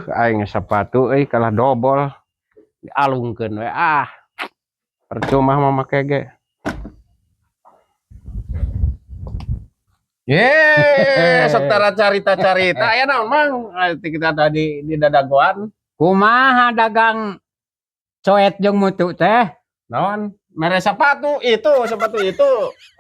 Aing sepatu euy kalah dobol. Dialungkeun we ah. Percuma mah make ge. Ye, sok tara carita-carita aya naon, Mang? Kita tadi di dadagoan. Kumaha dagang coet jeung mutu teh? Naon? Mere sepatu itu, sepatu itu.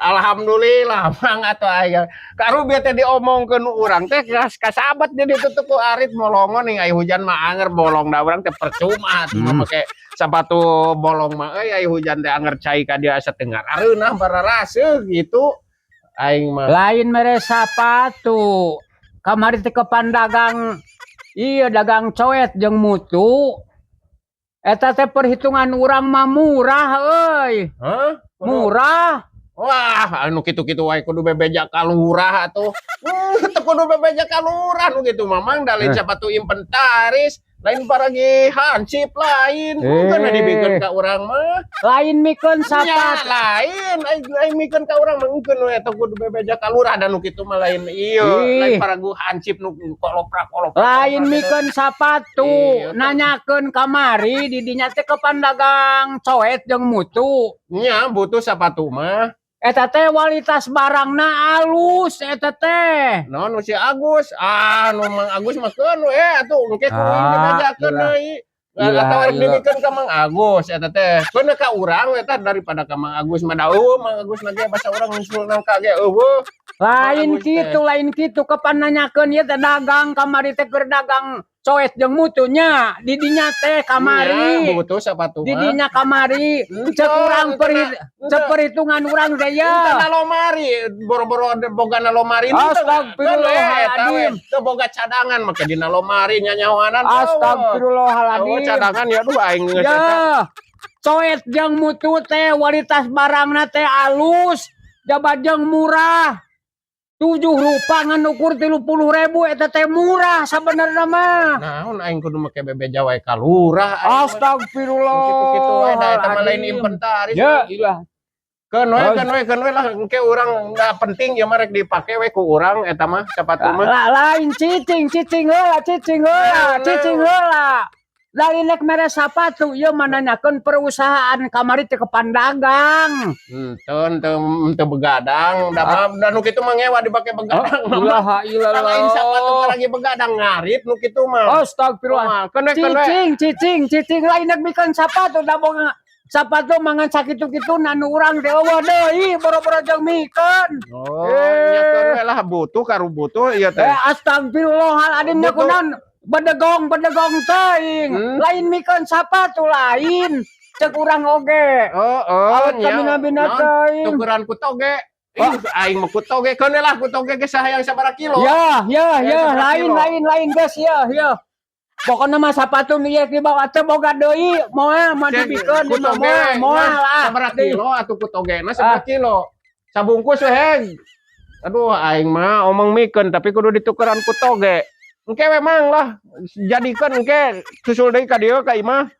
Alhamdulillah, Mang, atuh aya. Karubieu teh diomongkeun urang teh kasabat jadi tutup ku arit molongon nih, aya hujan mah anger bolong, da urang teh percuma atuh mah make sepatu bolong mah euy, aya hujan teh anger cai ka dia setengah areunah bararaseuh gitu. Aing mah Lain mere sapatu. Kamari teh kepan dagang, iya, dagang coet jeung mutu. Eta teh perhitungan urang mah murah euy. Hah? Murah. Wah, anu kitu-kitu wae kudu bebeja ka lurah atuh. Teu kudu bebeja ka lurah nu kitu mah, Mang, da lain sepatu inventaris, lain paragi hansip lain. Bukan dibikeun ka urang mah. Lain mikeun Nya, sapatu. Lain, aing aing mikeun ka urang mah engkeun we teu kudu bebeja ka lurah, da nu kitu mah lain ieu, lain paragu hansip nu koloprak-koloprak. Lain mikeun sapatu, nanyakeun kamari di dinya teh kepan dagang coet jeung mutu. Nya, butuh sepatu mah. Eta teh kualitas barangna alus eta teh. Naon nu si Agus? Ah, nu Mang Agus mah keun we atuh engke ku aing dibejakeun deui. Ilah, Atau rek ilah. dibikeun ka Mang Agus eta teh. Keun ka urang eta daripada ka Mang Agus mah, da euweuh Mang Agus na ge, basa urang nyusul nangka ge euweuh. Lain Mang Agus teh. kitu, lain kitu, kepan nanyakeun ieu teh dagang kamari teh keur dagang coet jeung mutunya di dinya teh kamari. Nya, butuh sepatu Di mah. dinya kamari Henteu, cek urang henteu cek perhitungan urang teh Henteu ya. na lomari, boro-boro boga na lomari. Astagfirullahaladzim. Teu boga cadangan make dina lomari nyanyawanan. Astagfirullahaladzim. Oh, cadangan ya, aduh, aing geus eta. Ya. Coet jeung mutu teh kualitas barangna teh alus, jaba jeung murah. Tujuh rupa ngan ukur 30.000, eta teh murah sabenerna mah. Naon aing kudu make bebeja wae ka lurah aing mah. Astagfirullah. Kitu-kitu wae, da eta mah lain inventaris. Ya, ilah. Keun we, keun we, keun we lah, engke urang nggak penting ya mah rek dipake we ku urang eta mah sepatu mah. Lah, lain, cicing, cicing heula, cicing heula, Nah, cicing heula. Lain nek mere sapatu, ieu mah nanyakeun perusahaan kamari teh kepan dagang. Henteu, henteu, henteu begadang, da mah da nu kitu mah ngewa dipake begadang. Ilaha Da lain sapatu illallah. Lagi begadang ngarit nu kitu mah. Astagfirullah. Keun we, keun we. Cicing, cicing, cicing, lain nek mikeun sapatu, da boga sapatu mangan sakitu-kitu nu urang teh euweuh deui boro-boro jeung mikeun. Oh, nya keun we lah, butuh karu butuh ieu teh. Eh, astagfirullahaladzim, nya Butuh. Kunaon bedegong bedegong teuing. Lain mikeun sapatu, lain. Cek urang oge. Oh, Awet nya. kabina-bina Naon? teuing. Tukeran ku toge. Ih, aing mah ku toge. Keun we lah, ku toge ge hayang sabaraha kilo? Ya, ya, Ya, ya, sabaraha lain kilo? Lain lain geus ya, ya. Pokoknya mah sapatu nu ieu dibawa teh boga deui, moal mah dibikeun Ku di mah toge moal, moal lah. Sabaraha kilo atuh ku togena, sabaraha kilo? Sabungkus we heg. Aduh, aing mah omong mikeun tapi kudu ditukeran ku toge. Engke we, Mang, lah. Jadikeun engke susul deui ka dieu ka imah.